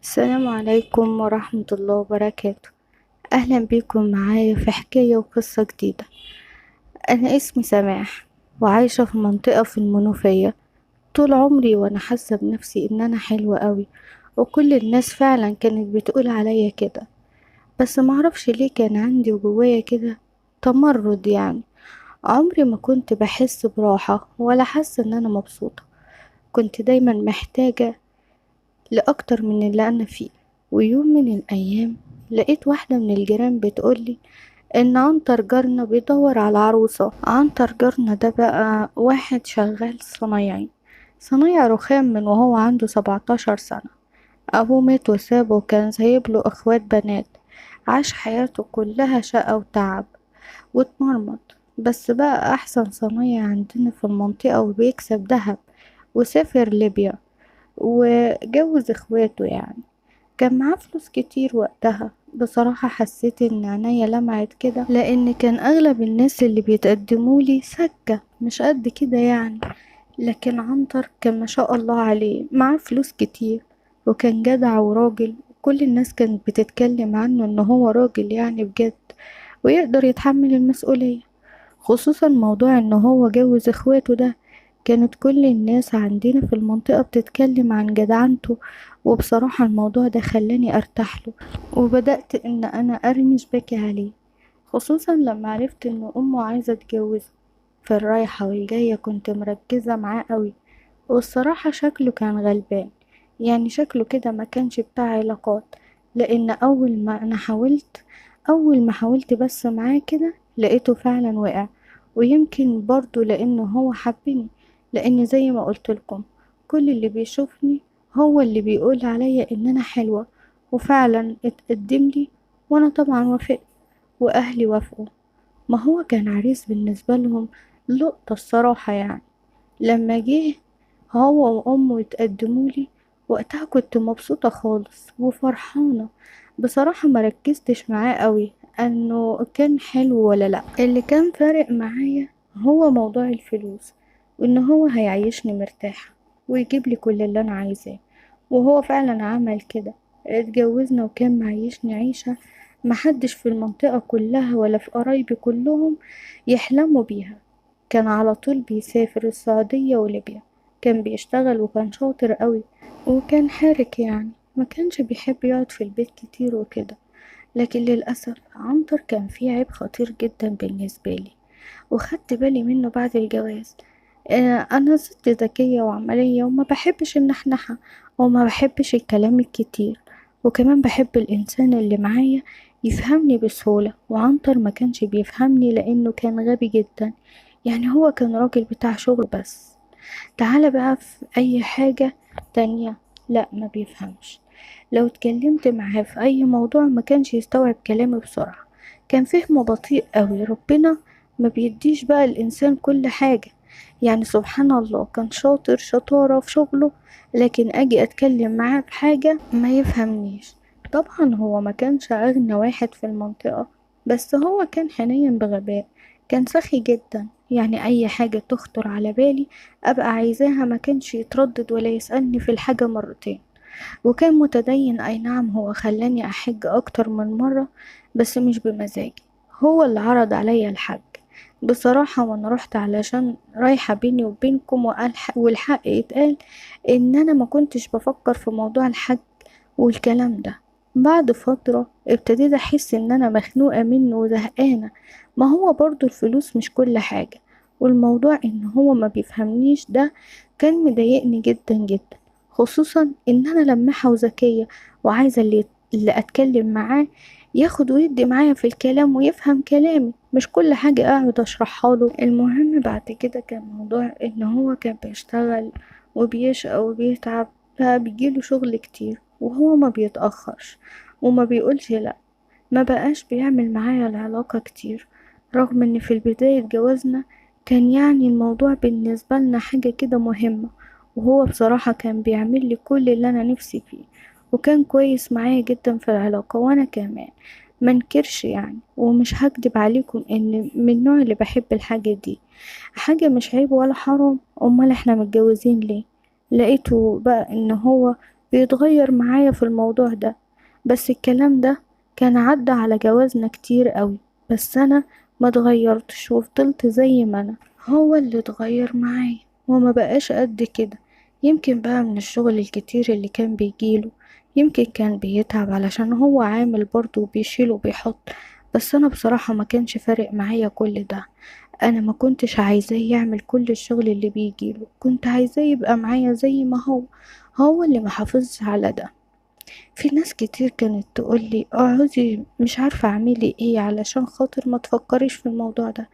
السلام عليكم ورحمة الله وبركاته. أهلا بيكم معايا في حكاية وقصة جديدة. أنا اسمي سماح وعايشة في منطقة في المنوفية. طول عمري وأنا حاسة بنفسي إن أنا حلوة قوي، وكل الناس فعلا كانت بتقول عليا كده، بس معرفش ليه كان عندي جوايا كده تمرد. يعني عمري ما كنت بحس براحة ولا حاسة إن أنا مبسوطة، كنت دايما محتاجة لأكتر من اللي أنا فيه. ويوم من الأيام لقيت واحدة من الجيران بتقولي إن عنتر جارنا بيدور على عروسة. عنتر جارنا ده بقى واحد شغال صنايع رخام من وهو عنده 17 سنة. أبوه مات وسابه وكان سايب له أخوات بنات. عاش حياته كلها شقة وتعب واتمرمط، بس بقى أحسن صنايعي عندنا في المنطقة وبيكسب دهب، وسافر ليبيا وجوز اخواته. يعني كان معاه فلوس كتير وقتها. بصراحة حسيت ان عينيا لمعت كده، لان كان اغلب الناس اللي بيتقدمولي سكة مش قد كده يعني، لكن عنتر كان ما شاء الله عليه معاه فلوس كتير، وكان جدع وراجل، كل الناس كانت بتتكلم عنه ان هو راجل يعني بجد ويقدر يتحمل المسؤولية، خصوصا موضوع ان هو جوز اخواته ده. كانت كل الناس عندنا في المنطقة بتتكلم عن جدعنته، وبصراحة الموضوع ده خلاني ارتاح له، وبدأت ان انا ارمي شباكي عليه، خصوصا لما عرفت ان امه عايزة تجوزه. في الرايحة والجاية كنت مركزة معاه قوي، والصراحة شكله كان غلبان، يعني شكله كده ما كانش بتاع علاقات، لان اول ما حاولت بس معاه كده لقيته فعلا وقع. ويمكن برضو لانه هو حبني، لان زي ما قلت لكم كل اللي بيشوفني هو اللي بيقول عليا ان انا حلوة، وفعلا اتقدم لي وانا طبعا وافقت واهلي وافقوا. ما هو كان عريس بالنسبة لهم لقطة الصراحة. يعني لما جه هو وامه يتقدموا لي وقتها كنت مبسوطة خالص وفرحانة. بصراحة ما ركزتش معاه قوي انه كان حلو ولا لا، اللي كان فارق معايا هو موضوع الفلوس، وان هو هيعيشني مرتاحة ويجيب لي كل اللي انا عايزاه، وهو فعلا عمل كده. اتجوزنا وكان معيشني عيشة محدش في المنطقة كلها ولا في قرايبي كلهم يحلموا بيها. كان على طول بيسافر السعودية وليبيا، كان بيشتغل وكان شاطر قوي وكان حرك، يعني ما كانش بيحب يقعد في البيت كتير وكده. لكن للأسف عنتر كان فيه عيب خطير جدا بالنسبة لي، وخدت بالي منه بعد الجواز. أنا ست ذكية وعملية وما بحبش النحنحة وما بحبش الكلام الكتير، وكمان بحب الإنسان اللي معايا يفهمني بسهولة. وعنتر ما كانش بيفهمني لأنه كان غبي جدا، يعني هو كان راجل بتاع شغل بس، تعالى بقى في أي حاجة تانية لا ما بيفهمش. لو اتكلمت معاه في أي موضوع ما كانش يستوعب كلامي بسرعة، كان فهمه بطيء قوي. ربنا ما بيديش بقى الإنسان كل حاجة، يعني سبحان الله كان شاطر شطارة في شغله، لكن أجي أتكلم معاه في حاجة ما يفهمنيش. طبعا هو ما كانش أغنى واحد في المنطقة، بس هو كان حنين بغباء، كان سخي جدا، يعني أي حاجة تخطر على بالي أبقى عايزاها ما كانش يتردد ولا يسألني في الحاجة مرتين. وكان متدين، أي نعم هو خلاني أحج أكتر من مرة بس مش بمزاجي، هو اللي عرض عليا الحج بصراحة، وانا رحت علشان رايحة بيني وبينكم، والحق يتقال ان انا ما كنتش بفكر في موضوع الحج والكلام ده. بعد فترة ابتديت احس ان انا مخنوقة منه وزهقانة، ما هو برضو الفلوس مش كل حاجة، والموضوع ان هو ما بيفهمنيش ده كان مضايقني جدا جدا، خصوصا ان انا لماحة وذكية وعايزة اللي اتكلم معاه ياخد ويدي معايا في الكلام ويفهم كلامي، مش كل حاجة اقعد اشرحها له. المهم بعد كده كان موضوع ان هو كان بيشتغل وبيشقى وبيتعب، فبيجيله شغل كتير وهو ما بيتأخرش وما بيقولش لا، ما بقاش بيعمل معايا العلاقة كتير، رغم ان في البداية جوازنا كان يعني الموضوع بالنسبة لنا حاجة كده مهمة، وهو بصراحة كان بيعمل لي كل اللي انا نفسي فيه، وكان كويس معايا جدا في العلاقة، وانا كمان منكرش يعني، ومش هكدب عليكم ان من النوع اللي بحب الحاجة دي، حاجة مش عيب ولا حرام، امال احنا متجوزين ليه؟ لقيته بقى ان هو بيتغير معايا في الموضوع ده. بس الكلام ده كان عدى على جوازنا كتير قوي، بس انا ما اتغيرتش وفضلت زي ما انا. هو اللي اتغير معايا وما بقاش قد كده، يمكن بقى من الشغل الكتير اللي كان بيجيله، يمكن كان بيتعب علشان هو عامل برضه وبيشيل وبيحط. بس انا بصراحة ما كانش فارق معايا كل ده، انا ما كنتش عايزاه يعمل كل الشغل اللي بيجيله، كنت عايزاه يبقى معايا زي ما هو. هو اللي ما حافظش على ده. في ناس كتير كانت تقولي اقعدي مش عارفة اعملي ايه علشان خاطر ما تفكريش في الموضوع ده،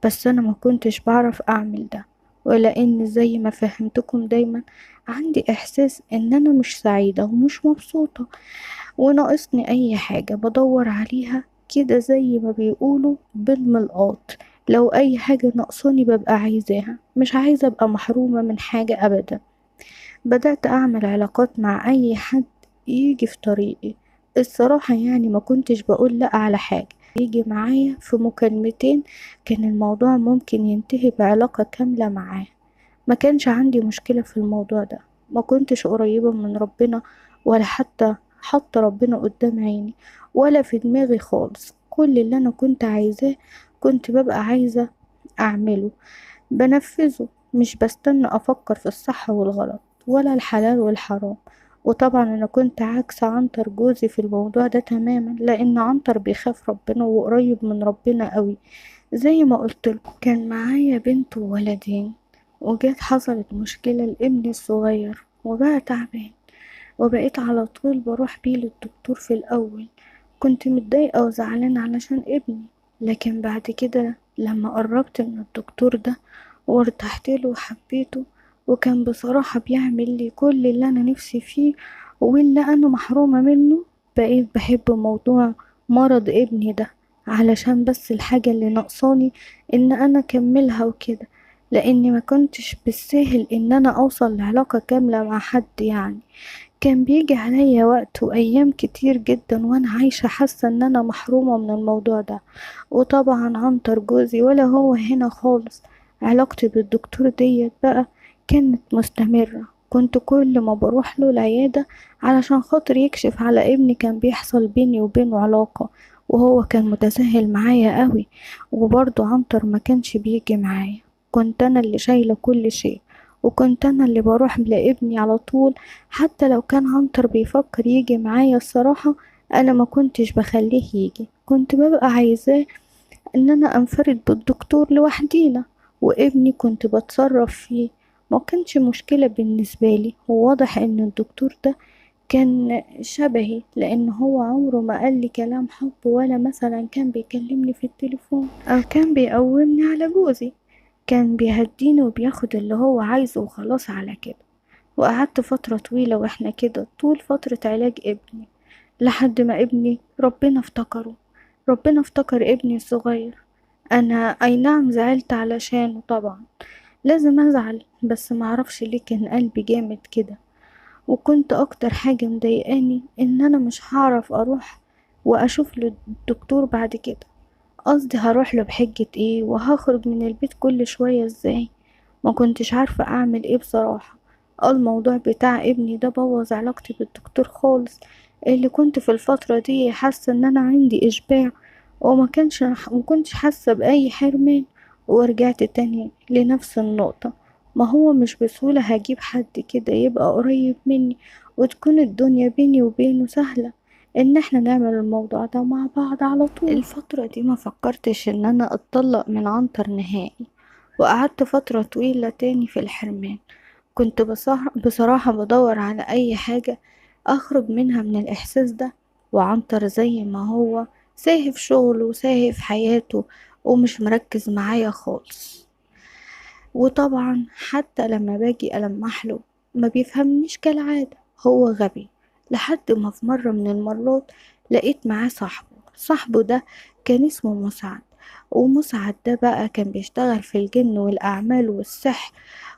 بس انا ما كنتش بعرف اعمل ده، ولان زي ما فهمتكم دايما عندي احساس ان انا مش سعيدة ومش مبسوطة وناقصني اي حاجة بدور عليها كده زي ما بيقولوا بالملقاط. لو اي حاجة ناقصاني ببقى عايزاها، مش عايزة ابقى محرومة من حاجة ابدا. بدأت اعمل علاقات مع اي حد يجي في طريقي، الصراحة يعني ما كنتش بقول لا على حاجة، يجي معايا في مكالمتين كان الموضوع ممكن ينتهي بعلاقة كاملة معاه. ما كانش عندي مشكلة في الموضوع ده، ما كنتش قريبة من ربنا ولا حتى حط ربنا قدام عيني ولا في دماغي خالص. كل اللي انا كنت عايزاه كنت ببقى عايزة اعمله بنفذه، مش بستنى افكر في الصح والغلط ولا الحلال والحرام. وطبعا انا كنت عكس عنتر جوزي في الموضوع ده تماما، لان عنتر بيخاف ربنا وقريب من ربنا قوي. زي ما قلت لكم كان معايا بنت وولدين، وجات حصلت مشكلة لابني الصغير وبقى تعبان، وبقيت على طول بروح بيه للدكتور. في الاول كنت متضايقة وزعلانة علشان ابني، لكن بعد كده لما قربت من الدكتور ده وارتحت له وحبيته، وكان بصراحة بيعمل لي كل اللي أنا نفسي فيه واللي أنا محرومة منه، بقيت بحب موضوع مرض ابني ده علشان بس الحاجة اللي ناقصاني إن أنا أكملها وكده، لأني ما كنتش بالسهل إن أنا أوصل لعلاقة كاملة مع حد. يعني كان بيجي عليا وقت وأيام كتير جدا وأنا عايشة حاسة إن أنا محرومة من الموضوع ده. وطبعا عنتر جوزي ولا هو هنا خالص. علاقتي بالدكتور ديت بقى كانت مستمرة، كنت كل ما بروح له العيادة علشان خاطر يكشف على ابني كان بيحصل بيني وبينه علاقة، وهو كان متساهل معايا قوي. وبرضه عنتر ما كانش بيجي معايا، كنت انا اللي شايلة كل شيء، وكنت انا اللي بروح لابني على طول. حتى لو كان عنتر بيفكر يجي معايا الصراحة انا ما كنتش بخليه يجي، كنت ببقى عايزاه ان انا انفرد بالدكتور لوحدينا، وابني كنت بتصرف فيه، ما كانش مشكلة بالنسبة لي. وواضح ان الدكتور ده كان شبهي، لان هو عمره ما قال لي كلام حب، ولا مثلا كان بيكلمني في التليفون او كان بيقومني على جوزي، كان بيهديني وبياخد اللي هو عايزه وخلاص على كده. وقعدت فترة طويلة واحنا كده طول فترة علاج ابني، لحد ما ابني ربنا افتكره، ربنا افتكر ابني الصغير. انا اي نعم زعلت علشانه طبعا، لازم ازعل، بس معرفش ليه كان قلبي جامد كده. وكنت اكتر حاجة مضايقاني ان انا مش هعرف اروح واشوف له الدكتور بعد كده، قصدي هروح له بحجة ايه وهخرج من البيت كل شوية ازاي؟ ما كنتش عارفة اعمل ايه بصراحة. الموضوع بتاع ابني ده بوظ علاقتي بالدكتور خالص، اللي كنت في الفترة دي حاسة ان انا عندي اشباع وما كنتش حاسة باي حرمان. ورجعت تاني لنفس النقطة، ما هو مش بسهولة هجيب حد كده يبقى قريب مني وتكون الدنيا بيني وبينه سهلة ان احنا نعمل الموضوع ده مع بعض على طول. الفترة دي ما فكرتش ان انا اتطلق من عنتر نهائي، وقعدت فترة طويلة تاني في الحرمان. كنت بصراحة بدور على اي حاجة اخرج منها من الاحساس ده، وعنتر زي ما هو ساهي في شغله وساهي في حياته ومش مركز معايا خالص. وطبعا حتى لما باجي ألمح له ما بيفهمنيش كالعادة، هو غبي. لحد ما في مرة من المرات لقيت معاه صاحبه، صاحبه ده كان اسمه مسعد، ومسعد ده بقى كان بيشتغل في الجن والأعمال والسحر.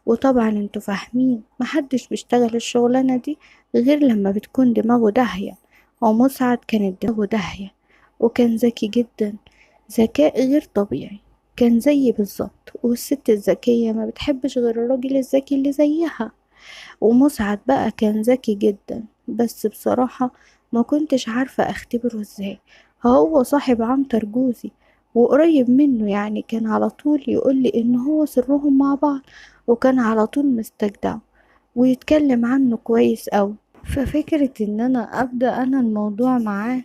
وطبعا انتوا فاهمين محدش بيشتغل الشغلانة دي غير لما بتكون دماغه داهية، ومسعد كانت دماغه داهية وكان ذكي جدا، ذكاء غير طبيعي، كان زيي بالظبط. والست الذكية ما بتحبش غير الراجل الذكي اللي زيها. ومسعد بقى كان ذكي جدا، بس بصراحة ما كنتش عارفة اختبره ازاي. هو صاحب عنتر جوزي وقريب منه، يعني كان على طول يقولي ان هو سرهم مع بعض، وكان على طول مستجدعه ويتكلم عنه كويس أوي. ففكرة ان انا ابدأ انا الموضوع معاه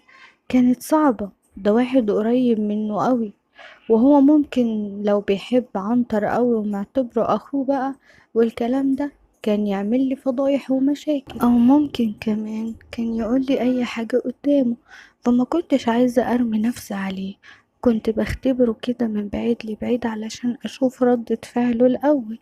كانت صعبة، ده واحد قريب منه قوي، وهو ممكن لو بيحب عنتر قوي ومعتبره اخوه بقى والكلام ده كان يعمل لي فضايح ومشاكل، او ممكن كمان كان يقول لي اي حاجة قدامه، فما كنتش عايزة ارمي نفسي عليه. كنت بختبره كده من بعيد لبعيد علشان اشوف ردة فعله الاول،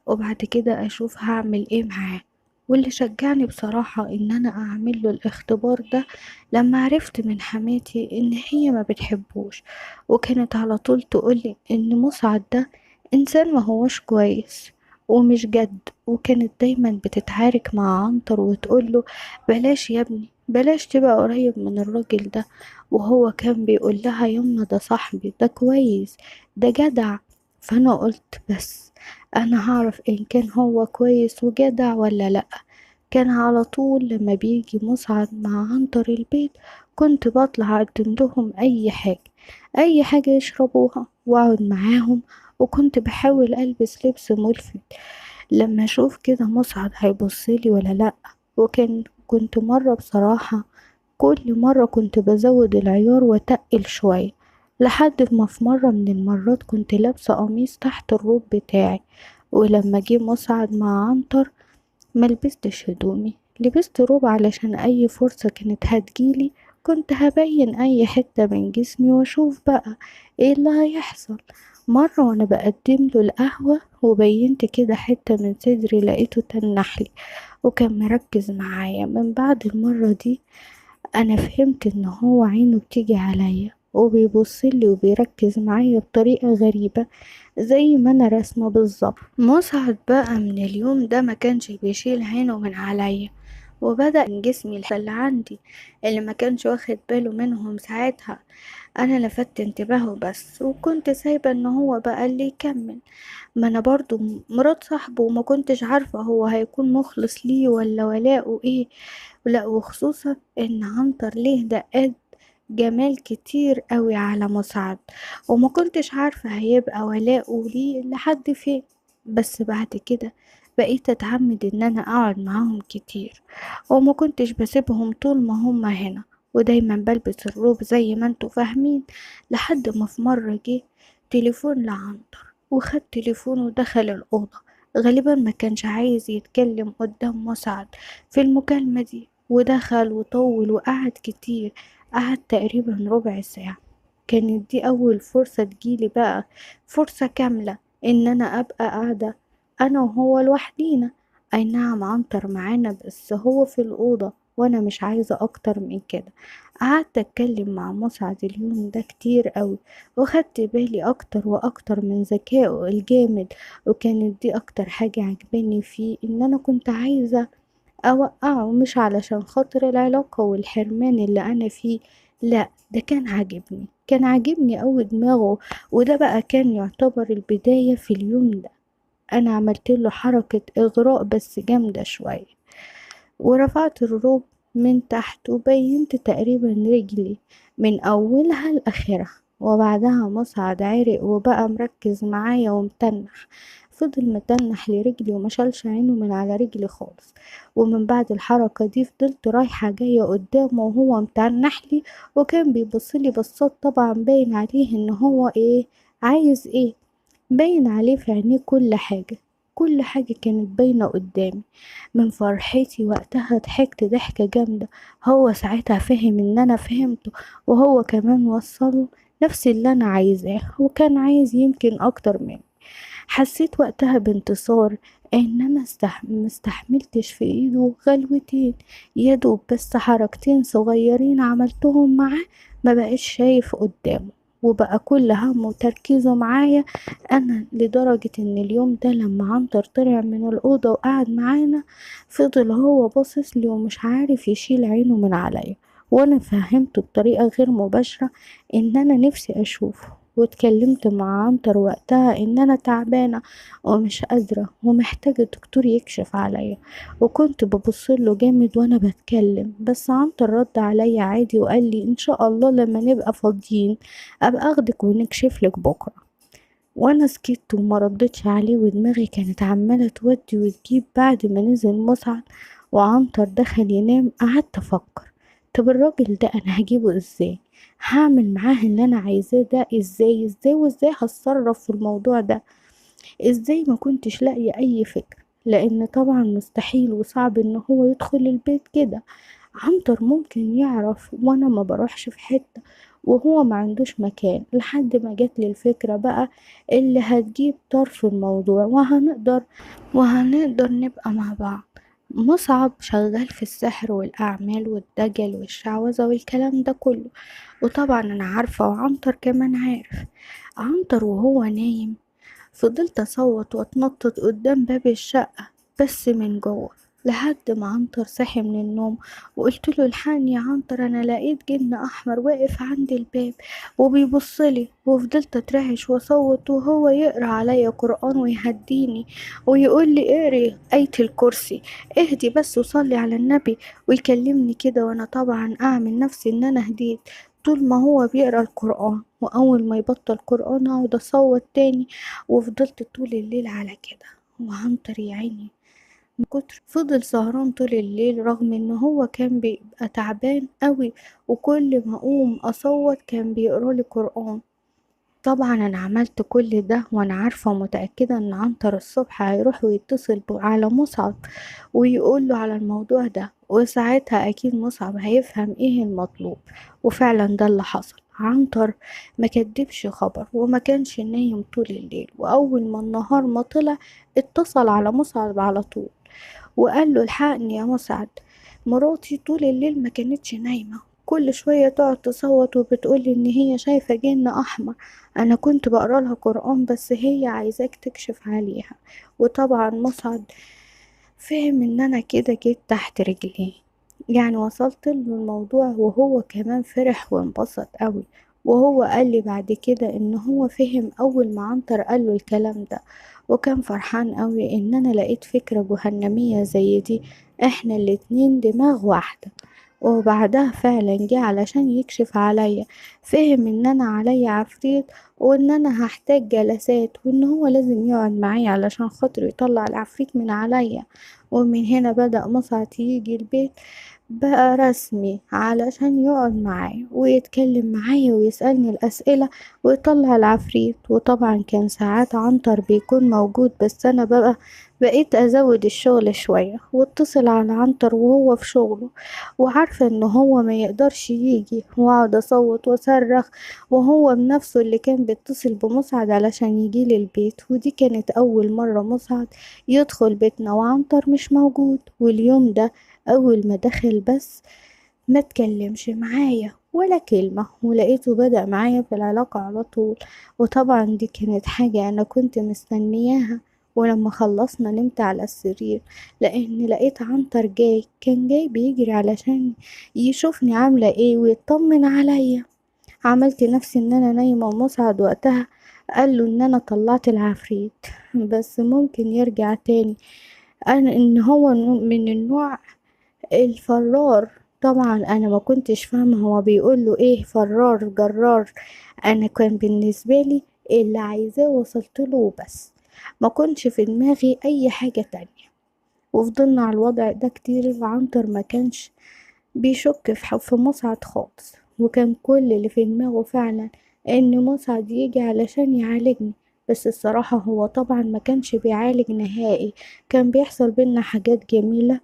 وبعد كده اشوف هعمل ايه معاه. واللي شجعني بصراحة ان انا اعمل له الاختبار ده لما عرفت من حماتي ان هي ما بتحبوش، وكانت على طول تقولي ان مسعد ده انسان ما هوش كويس ومش جد، وكانت دايما بتتعارك مع عنتر وتقوله بلاش يا ابني، بلاش تبقى قريب من الراجل ده، وهو كان بيقول لها يما ده صاحبي، ده كويس، ده جدع. فانا قلت بس انا هعرف ان كان هو كويس وجدع ولا لا. كان على طول لما بيجي مسعد مع عنتر البيت كنت بطلع اقدم لهم اي حاجة، اي حاجة يشربوها، واقعد معاهم، وكنت بحاول البس لبس ملفت لما اشوف كده مسعد هيبصلي ولا لا. وكان كنت مرة بصراحة كل مرة كنت بزود العيار واتقل شوية، لحد ما في مرة من المرات كنت لابسة قميص تحت الروب بتاعي، ولما جه مسعد مع عنتر ملبستش هدومي، لبست روب علشان اي فرصة كانت هتجيلي كنت هبين اي حتة من جسمي واشوف بقى ايه اللي هيحصل. مرة وانا بقدم له القهوة وبينت كده حتة من صدري لقيته تنحلي وكان مركز معايا. من بعد المرة دي انا فهمت ان هو عينه بتيجي عليا وبيبصلي وبيركز معايا بطريقة غريبة زي ما انا رسمة بالظبط. مسعد بقى من اليوم ده ما كانش بيشيل عينه من عليا، وبدأ من جسمي اللي عندي اللي ما كانش واخد باله منهم ساعتها، انا لفت انتباهه بس، وكنت سايبة ان هو بقى اللي يكمل. ما انا برضو مرات صاحبه وما كنتش عارفة هو هيكون مخلص ليه ولا ولاءه ايه، لا وخصوصا ان عنتر ليه دقات جمال كتير قوي على مسعد، وما كنتش عارفة هيبقى ولاءه ليه لحد فين. بس بعد كده بقيت اتعمد ان انا اقعد معاهم كتير، وما كنتش بسيبهم طول ما هم هنا، ودايما بلبس الروب زي ما انتوا فاهمين. لحد ما في مرة جه تليفون لعنتر وخد تليفونه ودخل الأوضة، غالبا ما كانش عايز يتكلم قدام مسعد في المكالمة دي، ودخل وطول وقعد كتير، قعد تقريبا ربع ساعة. كانت دي أول فرصة تجيلي بقى، فرصة كاملة إن أنا أبقى قاعدة أنا وهو لوحدينا. أي نعم عنتر معانا بس هو في الأوضة وأنا مش عايزة أكتر من كده. قعدت أتكلم مع مسعد اليوم ده كتير قوي، وخدت بالي أكتر وأكتر من ذكائه الجامد، وكانت دي أكتر حاجة عجباني فيه، إن أنا كنت عايزة أوقعه مش علشان خاطر العلاقة والحرمان اللي أنا فيه، لا ده كان عاجبني، كان عاجبني أوي دماغه. وده بقى كان يعتبر البداية في اليوم ده. أنا عملت له حركة إغراء بس جامدة شوية، ورفعت الروب من تحت وبينت تقريبا رجلي من أولها لآخرها. وبعدها مسعد عرق وبقى مركز معايا ومتنح، فضل متنح لرجلي وما شالش عينه من على رجلي خالص. ومن بعد الحركة دي فضلت رايحة جاية قدامه وهو متنح لي، وكان بيبصلي بصات طبعا باين عليه ان هو ايه عايز ايه، باين عليه في عينيه كل حاجة، كل حاجة كانت باينة قدامي. من فرحتي وقتها ضحكت ضحكة جامدة، هو ساعتها فهم ان انا فهمته، وهو كمان وصله نفس اللي انا عايزاه، وكان عايز يمكن اكتر مني. حسيت وقتها بانتصار ان انا مستحملتش في ايده غلوتين، يدوب بس حركتين صغيرين عملتهم معاه ما بقاش شايف قدامه، وبقى كل همه وتركيزه معايا انا. لدرجة ان اليوم ده لما عنتر طلع من الأوضة وقعد معانا فضل هو باصص لي ومش عارف يشيل عينه من عليا، وانا فهمته بطريقة غير مباشرة ان انا نفسي اشوفه، واتكلمت مع عنتر وقتها ان انا تعبانة ومش قادرة ومحتاجة دكتور يكشف عليا، وكنت ببصله جامد وانا بتكلم، بس عنتر رد عليا عادي وقال لي ان شاء الله لما نبقى فاضيين ابقى اخدك ونكشف لك بكرة. وانا سكت وما ردتش عليه، ودماغي كانت عمالة تودي وتجيب. بعد ما نزل مسعد وعنتر دخل ينام قعدت افكر، طب الراجل ده انا هجيبه ازاي؟ هعمل معاه اللي انا عايزاه ده ازاي؟ ازاي وازاي هتصرف في الموضوع ده ازاي؟ ما كنتش لاقيه اي فكرة، لان طبعا مستحيل وصعب ان هو يدخل البيت كده. عنتر ممكن يعرف وانا ما بروحش في حتة وهو ما عندوش مكان، لحد ما جات لي الفكرة بقى اللي هتجيب طرف الموضوع وهنقدر نبقى مع بعض. مصعب شغال في السحر والأعمال والدجل والشعوذة والكلام ده كله، وطبعا أنا عارفة وعنتر كمان عارف. عنتر وهو نايم فضلت أصوت وأتنطط قدام باب الشقة بس من جوه، لحد ما عنتر صحي من النوم وقلت له الحقني يا عنتر، انا لقيت جن احمر واقف عند الباب وبيبصلي. وفضلت اترعش واصوت وهو يقرا عليا قرآن ويهديني ويقول لي اقري آية الكرسي، اهدي بس وصلي على النبي، ويكلمني كده، وانا طبعا اعمل نفسي ان انا هديت طول ما هو بيقرا القرآن. واول ما يبطل قرآن اقعد اصوت تاني، وفضلت طول الليل على كده. وعنتر يا عيني من كتر فضل سهران طول الليل، رغم ان هو كان بيبقى تعبان قوي، وكل ما اقوم اصوت كان بيقرالي قرآن. طبعا انا عملت كل ده وانا عارفة ومتأكدة ان عنتر الصبح هيروح ويتصل على مصعب ويقول له على الموضوع ده، وساعتها اكيد مصعب هيفهم ايه المطلوب. وفعلا ده اللي حصل. عنتر ما كدبش خبر وما كانش نايم طول الليل، واول ما النهار ما طلع اتصل على مصعب على طول وقال له الحقني يا مسعد، مراتي طول الليل ما كانتش نايمة، كل شوية تقعد تصوت وبتقولي ان هي شايفة جن احمر، انا كنت بقرا لها قرآن بس هي عايزاك تكشف عليها. وطبعا مسعد فهم ان انا كده جيت تحت رجليه، يعني وصلت له الموضوع، وهو كمان فرح وانبسط قوي. وهو قال لي بعد كده ان هو فهم اول ما عنتر قال له الكلام ده، وكان فرحان قوي ان انا لقيت فكرة جهنمية زي دي، احنا الاتنين دماغ واحدة. وبعدها فعلا جه علشان يكشف عليا، فهم ان انا عليا عفريت وان انا هحتاج جلسات وان هو لازم يقعد معايا علشان خاطر يطلع العفريت من عليا. ومن هنا بدأ مسعد يجي البيت بقى رسمي علشان يقعد معايا ويتكلم معايا ويسألني الأسئلة ويطلع العفريت. وطبعا كان ساعات عنتر بيكون موجود، بس أنا بقى بقيت أزود الشغل شوية واتصل على عنتر وهو في شغله وعارفة ان هو ما يقدرش يجي، واقعد اصوت واصرخ، وهو بنفسه اللي كان بيتصل بمسعد علشان يجي لي البيت. ودي كانت اول مرة مسعد يدخل بيتنا وعنتر مش موجود. واليوم ده اول ما دخل بس ما تكلمش معايا ولا كلمة، ولقيته بدأ معايا في العلاقة على طول. وطبعا دي كانت حاجة انا كنت مستنياها. ولما خلصنا نمت على السرير لان لقيت عنتر جاي، كان جاي بيجري علشان يشوفني عاملة ايه ويطمن عليا. عملت نفسي ان انا نايمة، ومسعد وقتها قال له ان انا طلعت العفريت بس ممكن يرجع تاني، انا ان هو من النوع الفرار. طبعا انا ما كنتش فاهمه هو بيقول له ايه فرار جرار، انا كان بالنسبه لي اللي عايزاه وصلت له وبس، ما كنتش في دماغي اي حاجه تانية. وفضلنا على الوضع ده كتير، وعنتر ما كانش بيشك في مسعد خالص، وكان كل اللي في دماغه فعلا ان مسعد يجي علشان يعالجني. بس الصراحة هو طبعا ما كانش بيعالج نهائي، كان بيحصل بينا حاجات جميلة.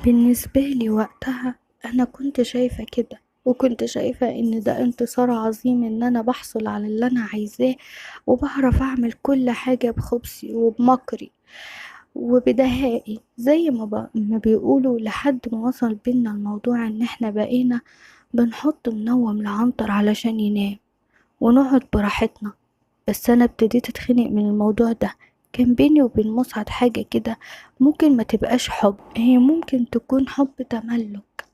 بالنسبة لي وقتها انا كنت شايفة كده، وكنت شايفة ان ده انتصار عظيم ان انا بحصل على اللي انا عايزاه وبعرف اعمل كل حاجة بخبثي وبمكري وبدهائي زي ما بيقولوا. لحد ما وصل بينا الموضوع ان احنا بقينا بنحط منوم لعنتر علشان ينام ونقعد براحتنا. بس انا ابتديت اتخنق من الموضوع ده. كان بيني وبين مسعد حاجة كده ممكن ما تبقاش حب، هي ممكن تكون حب تملك،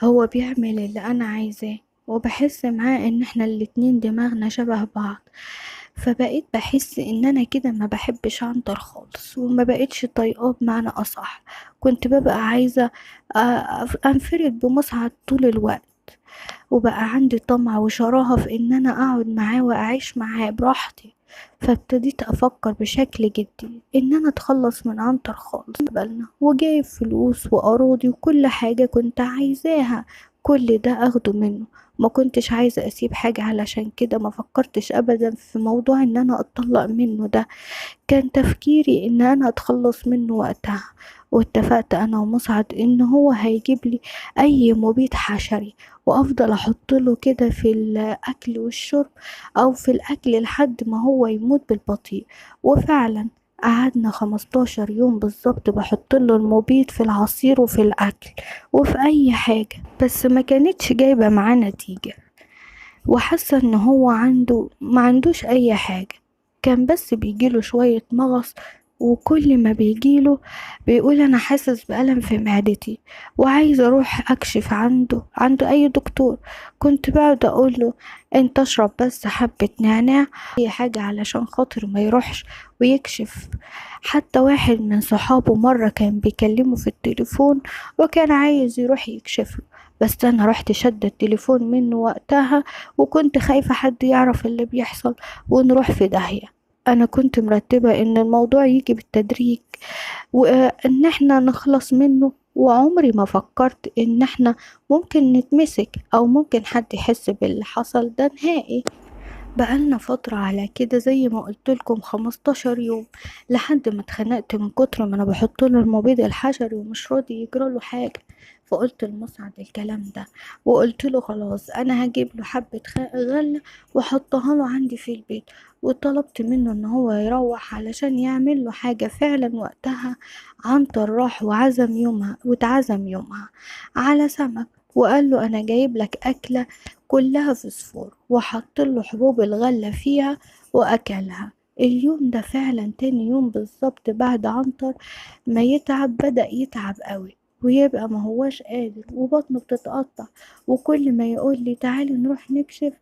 هو بيعمل اللي انا عايزاه وبحس معاه ان احنا الاتنين دماغنا شبه بعض. فبقيت بحس ان انا كده ما بحبش عنتر خالص، وما بقيتش طايقاه بمعنى اصح. كنت ببقى عايزة انفرد بمسعد طول الوقت، وبقى عندي طمع وشراهة في ان انا اقعد معاه واعيش معاه براحتي. فابتديت افكر بشكل جدي ان انا اتخلص من عنتر خالص بالنا، وجايب فلوس واراضي وكل حاجة كنت عايزاها، كل ده اخده منه. ما كنتش عايزة اسيب حاجة، علشان كده ما فكرتش ابدا في موضوع ان انا اتطلق منه. ده كان تفكيري ان انا اتخلص منه وقتها. واتفقت انا ومسعد ان هو هيجيب لي اي مبيد حشري، وافضل احط له كده في الاكل والشرب او في الاكل لحد ما هو يموت بالبطيء. وفعلا قعدنا 15 يوم بالظبط بحط له المبيد في العصير وفي الاكل وفي اي حاجة، بس ما كانتش جايبة معاه نتيجة، وحاسة ان هو ما عندوش اي حاجة. كان بس بيجيله شوية مغص، وكل ما بيجيله بيقول انا حاسس بألم في معدتي وعايز اروح اكشف عنده اي دكتور. كنت بقعد اقول له انت اشرب بس حبة نعناع اي حاجة علشان خاطر ما يروحش ويكشف. حتى واحد من صحابه مرة كان بيكلمه في التليفون وكان عايز يروح يكشف له، بس انا رحت شد التليفون منه وقتها، وكنت خايفة حد يعرف اللي بيحصل ونروح في داهية. انا كنت مرتبة ان الموضوع يجي بالتدريج وان احنا نخلص منه، وعمري ما فكرت ان احنا ممكن نتمسك او ممكن حد يحس باللي حصل ده نهائي. بقالنا فترة على كده زي ما قلتلكم 15 يوم، لحد ما اتخنقت من كتر ما انا بحط له المبيد الحشري ومش راضي يجرى له حاجة. فقلت لمسعد الكلام ده، وقلت له خلاص انا هجيب له حبة غلة واحطها له عندي في البيت، وطلبت منه ان هو يروح علشان يعمل له حاجة. فعلا وقتها عنتر راح وعزم يومها واتعزم يومها على سمك، وقال له انا جايب لك اكلة كلها فسفور، وحط له حبوب الغلة فيها واكلها. اليوم ده فعلا تاني يوم بالظبط بعد عنتر ما يتعب، بدأ يتعب قوي ويبقى ما هواش قادر وبطنه بتتقطع، وكل ما يقول لي تعالي نروح نكشف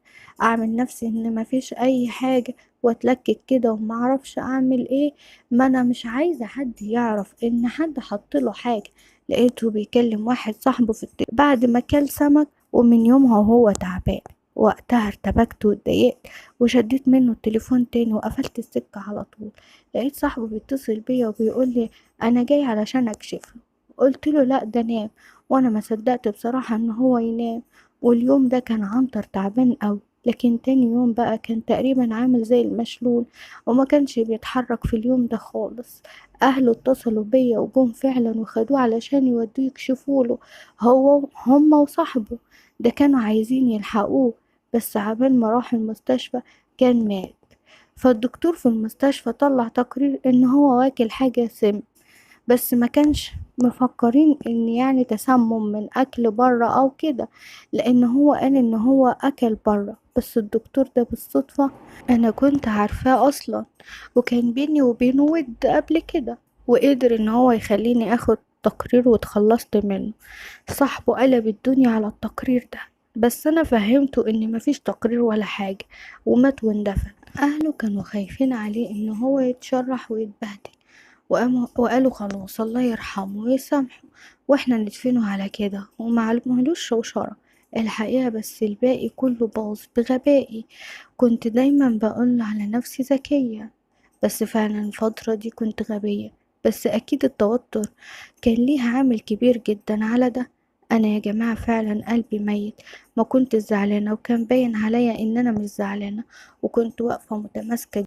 اعمل نفسي ان ما فيش اي حاجة واتلكك كده وما اعرفش اعمل ايه، ما انا مش عايزة حد يعرف ان حد حط له حاجة. لقيته بيكلم واحد صاحبه في التليفون بعد ما كل سمك، ومن يومها وهو تعبان. وقتها ارتبكت واتضايقت وشديت منه التليفون تاني وقفلت السكة على طول. لقيت صاحبه بيتصل بيا وبيقول لي انا جاي علشان اكشف له. قلت له لا ده نام، وانا ما صدقت بصراحة ان هو ينام. واليوم ده كان عنتر تعبان قوي، لكن تاني يوم بقى كان تقريبا عامل زي المشلول وما كانش بيتحرك في اليوم ده خالص. اهله اتصلوا بيا وجم فعلا وخدوه علشان يودوه يكشفوا له، هو هما وصاحبه ده كانوا عايزين يلحقوه، بس عبال ما راح المستشفى كان مات. فالدكتور في المستشفى طلع تقرير ان هو واكل حاجة سم، بس ما كانش مفكرين ان يعني تسمم من اكل برا او كده، لان هو قال ان هو اكل برا. بس الدكتور ده بالصدفة انا كنت عارفاه اصلا، وكان بيني وبينه ود قبل كده، وقدر ان هو يخليني اخد تقرير واتخلصت منه. صاحبه قلب الدنيا على التقرير ده، بس انا فهمته ان مفيش تقرير ولا حاجة، ومات واندفن. اهله كانوا خايفين عليه ان هو يتشرح ويتبهدل، وقالوا خلاص الله يرحمه ويسامحه واحنا ندفنه على كده وما عملوش شوشرة الحقيقة. بس الباقي كله باظ بغبائي. كنت دايما بقول على نفسي ذكية، بس فعلا الفترة دي كنت غبية، بس اكيد التوتر كان ليه عامل كبير جدا على ده. انا يا جماعة فعلا قلبي ميت، ما كنت زعلانة وكان باين عليا ان انا مش زعلانة، وكنت واقفة متماسكة.